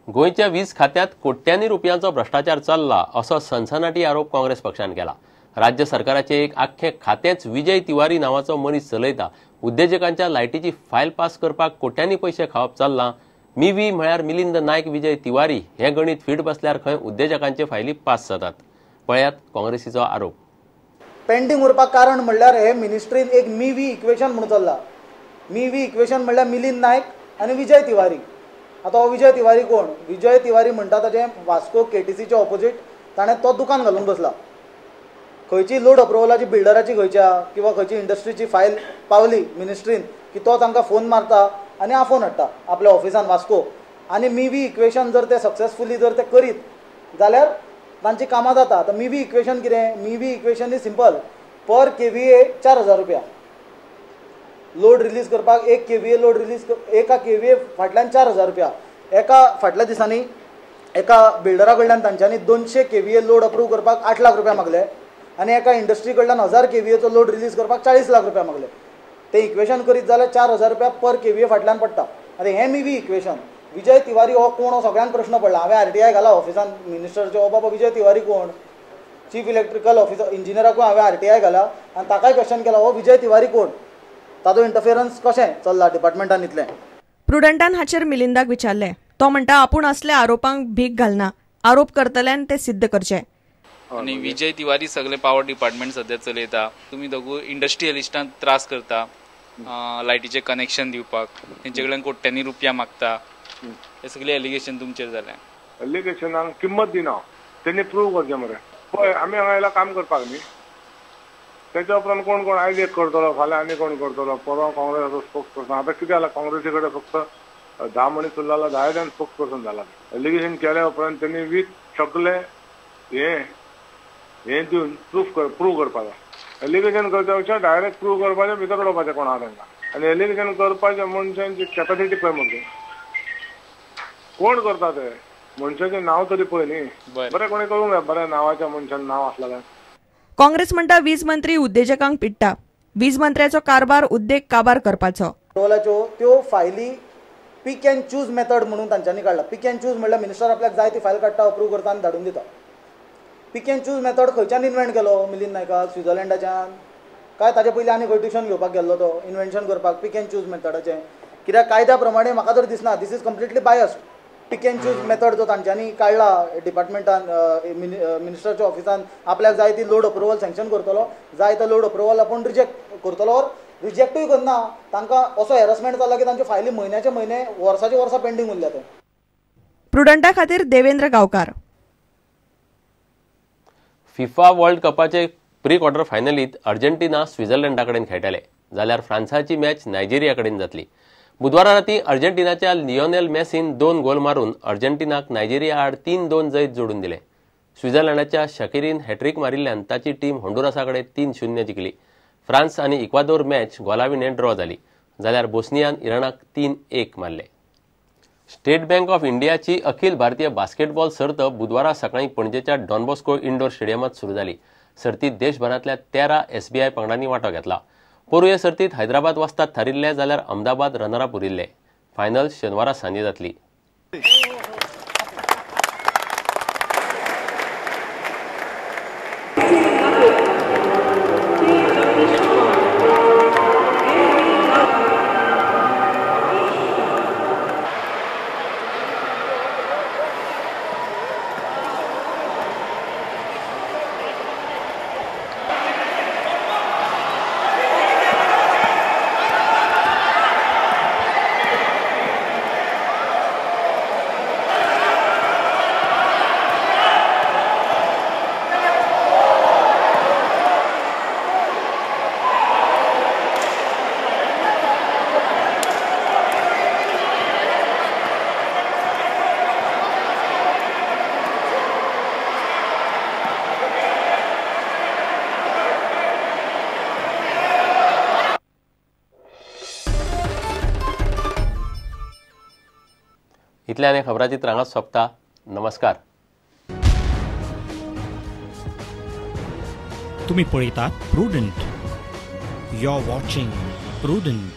गोंयच्या वीज खात्यांत कोट्यांनी रुपयांचो भ्रष्टाचार चल्ला असो सनसनाटी आरोप काँग्रेस पक्षान केला. राज्य सरकाराचे एक आख्खें खातेंच विजय तिवारी नांवाचो मनीस चलयता. उद्देजकांच्या लायटीची फायल पास करपाक कोट्यांनी पयशे खावप चल्लां. मिवी म्हळ्यार मिलिंद नायक विजय तिवारी हें गणीत फीट बसल्यार खंय उद्देजकांचे फायली पास जातात. पळयात काँग्रेसीचो आरोप. पेंडींग उरपाक कारण म्हणल्यार हे मिनिस्ट्रीन एक मिवी इक्वेशन म्हणून चल्ला. मिवी इक्वेशन म्हणल्यार मिलिंद नायक आनी विजय तिवारी. आतां हो विजय तिवारी कोण? विजय तिवारी म्हणटा ताजें वास्को केटीसीच्या ऑपोजीट ताणें तो दुकान घालून बसला. खंयची लोड अप्रुवलाची बिल्डराची खंयच्या किंवा खंयची इंडस्ट्रीची फायल पावली मिनिस्ट्रीन की तो तांकां फोन मारता आनी आफोवन हाडटा आपल्या ऑफिसान वास्को. आनी मिवी इक्वेशन जर ते सक्सेसफुली जर ते करीत जाल्यार तांची कामां जाता. आतां मिवी इक्वेशन कितें? Mivi equation is simple. Per kVA 4000 रुपया लोड रिलीज करपाक. एक केव्हीए लोड रिलीज एका केव्हीए फाटल्यान 4000 रुपया. एका फाटल्या दिसांनी एका बिल्डरा कडल्यान तांच्यांनी 200 केव्हीए लोड अप्रूव करपाक 8 लाख रुपया मागले आनी एका इंडस्ट्री कडल्यान 1000 केव्हीएचो लोड रिलीज करपाक 40 लाख रुपया मागले. ते इक्वेशन करीत जाल्यार 4000 रुपया पर केव्हीए फाटल्यान पडटा. आतां हें मिवी इक्वेशन. विजय तिवारी हो कोण हो सगळ्यांक प्रश्न पडला. हांवें आरटीआय घाला ऑफिसान मिनिस्टरचे, हो बाबा विजय तिवारी कोण? चीफ इलेक्ट्रिकल ऑफिसर इंजिनियराकूय हांवें आरटीआय घाला आनी ताकाय क्वेश्चन केला, हो विजय तिवारी कोण? ताजो इंटरफेरन्स कशें चल्ला डिपार्टमेंटान इतलें? प्रुडंटान हाचेर मिलिंदाक विचारलें. तो म्हणटा आपूण असल्या आरोपांक भीक घालना, आरोप करतल्यान ते सिद्ध करचे. आनी विजय तिवारी सगळे पावर डिपार्टमेंट सध्या चलयता. तुमी दोगूय इंडस्ट्रियलिस्टांक त्रास करता, लायटीचें कनेक्शन दिवपाक तेंचे कडल्यान कोट्यांनी रुपया मागता. हे सगळे एलिगेशन तुमचेर जालें. एलिगेशनाक किंमत दिना, तेणी प्रूव करचें मरे. पळय आमी हांगा आयला काम करपाक न्ही, तेच्या उपरांत कोण कोण आयज एक करतलो, फाल्यां आनी कोण करतलो. परवां काँग्रेसाचो स्पोक्स पर्सन. आतां कितें जालां, काँग्रेसी कडेन फक्त 10 मनीस उरला जाल्यार 10 जाण स्पोक्स पर्सन जाला. एलिगेशन केल्या उपरांत तेणी वीथ सगळे हें दिवन प्रूव करपाचें. एलिगेशन करच्या पेक्षा डायरेक्ट प्रूव करपाचें, भितर उडोवपाचें कोण आहा तांकां. आनी एलिगेशन करपाचें मनशांची कॅपॅसिटी पळय मरे, कोण करता ते मनशाचें नांव तरी पळय न्ही. बरें कोणी करूंक जाय, बऱ्या नांवाच्या मनशान नांव आसलें जाल्यार. काँग्रेस म्हणटा वीज मंत्री उद्देजकांक पिडटा, वीज मंत्र्याचो कारभार उद्देग काबार करपाचो. अप्रुवलाच्यो त्यो फायली पीक अँड चूज मेथड म्हणून तांच्यांनी काडला. पीक अँड चूज म्हणल्यार मिनिस्टर आपल्याक जाय ती फायल काडटा, अप्रूव करता आनी धाडून दिता. पीक अँड चूज मेथड खंयच्यान इन्वेंट केलो मिलिंद नायकाक? स्विट्झर्लंडाच्यान काय ताजे पयलीं आनी खंय ट्युशन घेवपाक गेल्लो तो इन्वेन्शन करपाक पीक अँड चूज मेथडाचें? कित्याक कायद्या प्रमाणे म्हाका तर दिसना, this is completely biased. Pick and choose method जो तांच्यांनी काडला डिपार्टमेंटान, मिनिस्टरच्या ऑफिसान, आपल्याक जाय ती लोड अप्रुवल सँक्शन करतलो, जाय तो लोड अप्रुवल आपूण रिजेक्ट करतलो. ऑर रिजेक्टूय करना. तांकां असो हॅरसमेंट जाला की तांच्यो फायली म्हयन्याचे म्हयने, वर्साचे वर्सां पेंडींग उरल्या. ते प्रुडंटा खातीर देवेंद्र गांवकार. फिफा वर्ल्ड कपाचे प्री क्वॉर्टर फायनलीत अर्जेंटिना स्वित्झर्लंडा कडेन खेळटले, जाल्यार फ्रांसाची मॅच नायजेरिया कडेन जातली. बुधवारा राती अर्जेंटिनाच्या लियोनेल मेसीन 2 गोल मारून अर्जेंटिनाक नायजेरिया आड 3-2 जैत जोडून दिले. स्वित्झर्लंडाच्या शकीरीन हॅट्रीक मारिल्ल्यान ताची टीम होंडुरासा कडेन 3-0 जिखली. फ्रांस आनी इक्वादोर मॅच गोलाविणे ड्रॉ जाली, जाल्यार बोस्नियान इराणाक 3-1 मारले. स्टेट बँक ऑफ इंडियाची अखिल भारतीय बास्केटबॉल सर्त बुधवारा सकाळी पणजेच्या डॉन बॉस्को इंडोर स्टेडियमात सुरू जाली. सर्तीत देशभरांतल्या 13 एसबीआय पंगडांनी वांटो घेतला. पोरूं हे सर्तीत हैदराबाद वस्ताद थारिल्ले, जाल्यार अहमदाबाद रनरअप उरिल्ले. फायनल शेनवारा सांजे जातली. इतल्यान खबराचित्र हांगाच सोंपता. नमस्कार. तुम्ही पळयतात Prudent. You are watching Prudent.